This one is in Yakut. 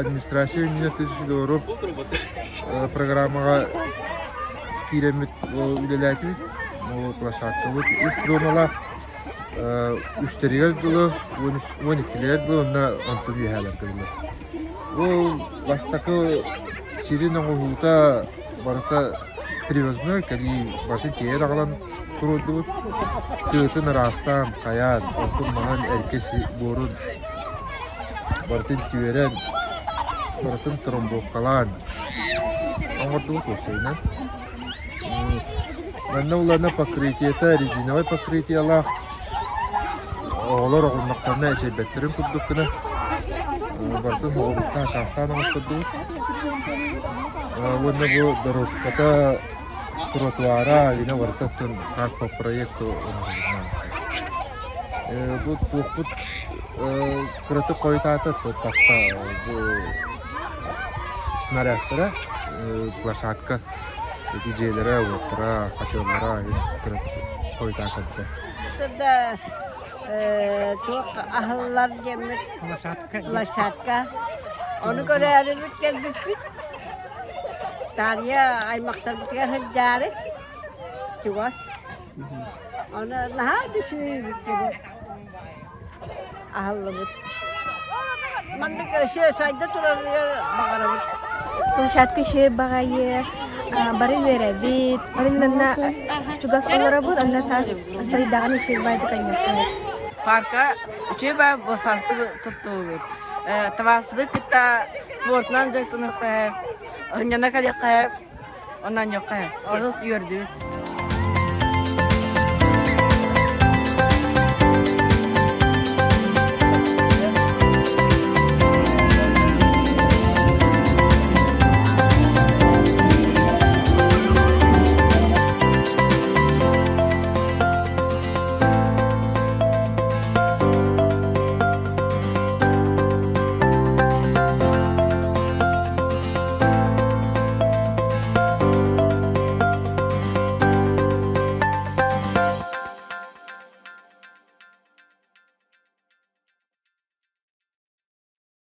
администрация иннинэ тысячи долларов программаҕа киирэммит үлэлээтибит. Ол площадкабыт үс зоналаах үстэригэр дылы, 12-лэригэр дылы уонна онтон үөһээлэргэ дылы. Ол бастакы сирин оҥоһуута барыта привозной кэлии барытын тиэйэн аҕалан туруордубут. Тыатын ыраастаан, хайаан, онтун маҥан эргэ буорун барытын түөрэн, барытын тромбовкалаан оҥордубут уопсайынан. Манна улаана покрытиета резиновай покрытиелаах оҕолор оҕуннахтарына эчэйбэттэрин курдук гына барытын оҕобуттан аккаастаан оҥостордубут. Уонна бу дорожката тротуара гина барыта оттон как по проекту оҥоһулунна. Бу туохпут кыратык хойутаата таста бу снарядтара площадка ити дьиэлэрэ, уоттара, хачыаллара кыратык хойутаатарда. Да туох аһыллар диэммит площадка. Ону көрөөрүбүт кэлбиппит. Таарыйа аймахтарбытыгар сылдьаары чугас. Ону наһаа да үчүгэй аһыллыбыт. Маннык өссө сайда турарыгар баҕарабыт. Площадка үчүгэй баҕайы, бары үөрэбит, аны манна чугас олоробут, онно сайдаҕын үчүгэй баайдык анньыахтаах. Парка үчүгэй баай босаастык туттуллубут. Табааспытын кытта спортунан дьарыктаныахха, ынньана кэлиэххэ, онно анньыахха. Олус үөрдүбүт.